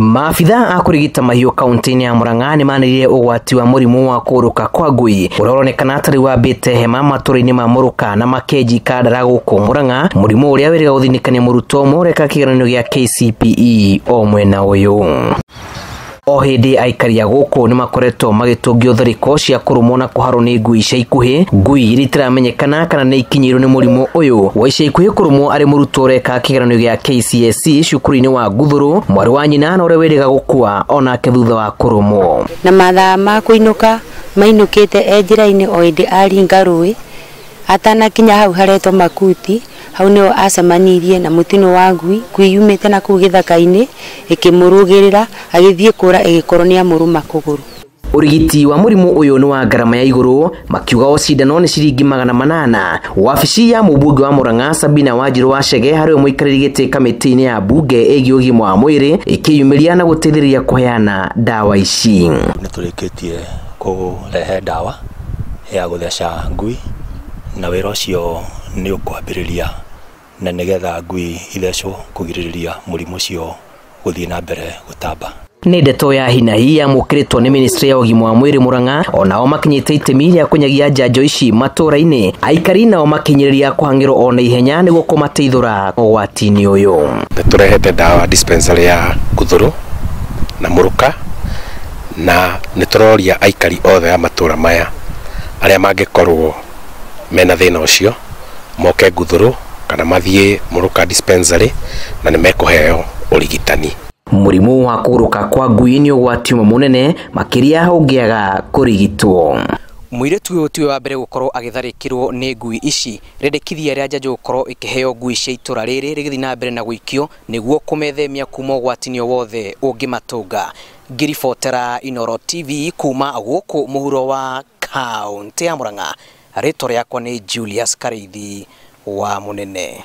Maabitha a kũrigita mahiũ kaunti-inĩ ya Murang'a nĩmanĩrĩire ũgwati wa mũrimũ wa kũũrũka kwa ngui ũrĩa ũronekana tarĩ wambĩte hema matũra-inĩ ma Mũrũka na Makenji Kandara gũkũ Murang'a, mũrimũ ũrĩa wĩrĩga gũthinĩkania mũrutwo ũmwe ũreka kĩgeranio gĩa KCPE o mwena ũyũ. O hĩndĩ aikari a gũkũ nĩmakoretwo magĩtũngio tharĩko cia kũrũmwo na kũharwo nĩ ngui ica ikuhĩ, ngui iria itaramenyekana kana nĩ ikinyĩirwo nĩ mũrimũ ũyũ wa ica ikuhĩ kũrũmwo arĩ mũrutwo ũreka kĩgeranio gĩa KCSE cukuru-inĩ wa Nguthũrũ, mwarĩ wa nyina na ũrĩa wĩrĩga gũkua onake thutha wa kũrũmwo. Na mathaa ma kũinũka mainũkĩte e njĩra-inĩ o hĩndĩ aringa rũĩ atanakinya hau haretwo makuti, hau nĩho acemanirie na mũtino wa ngui, ngui yumĩte na kũu gĩthaka-inĩ ĩkĩmũrũgĩrĩra agĩthiĩ kũra ĩgĩkorwo nĩ amũrũma kũgũrũ. Ũrigiti wa mũrimũ ũyũ nĩ wa ngarama ya igũrũ, makiuga o cindano nĩ ciringi 800. Wabici ya mũmbunge wa Murang'a Sabina Wanjiru wa Chege harĩ we mũikarĩri gĩtĩ kamĩtĩ-inĩ ya mbunge ĩgiĩ ũgima wa mwĩrĩ ĩkĩyumĩria na gũteithĩrĩria kũheana ndawa ici. Nĩ tũrĩkĩtie kũrehe ndawa ya gũtheca ngui na wĩra ũcio nĩ ũkwambĩrĩria na nĩgetha ngui ithecwo kũgirĩrĩria mũrimũ ũcio gũthiĩ na mbere gũtamba. Nĩ ndeto ya hinahi yamũkĩrĩtwo nĩ ministry ya ũgima wa mwĩrĩ Murang'a, onao makinyĩte itemi rĩa kũnyagia njanjo ici matũra-inĩ, aikari nao makinyĩrĩria kũhang'ĩrwo ona ihenya nĩguo kũmateithũra ũgwati-inĩ ũyũ. Nĩ tũrehete ndawa dispensary ya Nguthũrũ na Mũrũka na nĩ tũroria aikari othe a matũra maya arĩa mangĩkorwo mena thĩna ũcio moke Nguthũrũ kana mathiĩ Mũrũka dispensary na nĩ mekũheo ũrigitani. Mũrimũ wa kũgũrũka kwa ngui nĩ ũgwati ũmwe mũnene makĩria ũngĩaga kũrigitwo. Mũirĩtu ũyũ tiwe wa mbere gũkorwo agĩtharĩkĩrwo nĩ ngui ici, rĩendekithia rĩa njanjo gũkorwo ĩkĩheo ngui cia itũra rĩrĩ rĩgĩthiĩ na mbere na gũikio nĩguo kũmethemia kuma ũgwati-inĩ o wothe ũngĩmatũnga. Ngĩribotera Inooro TV kuma gũkũ mũhuro wa kaũntĩ ya Murang'a, rĩtwa rĩakwa nĩ Julius Karĩithi wa Mũnene.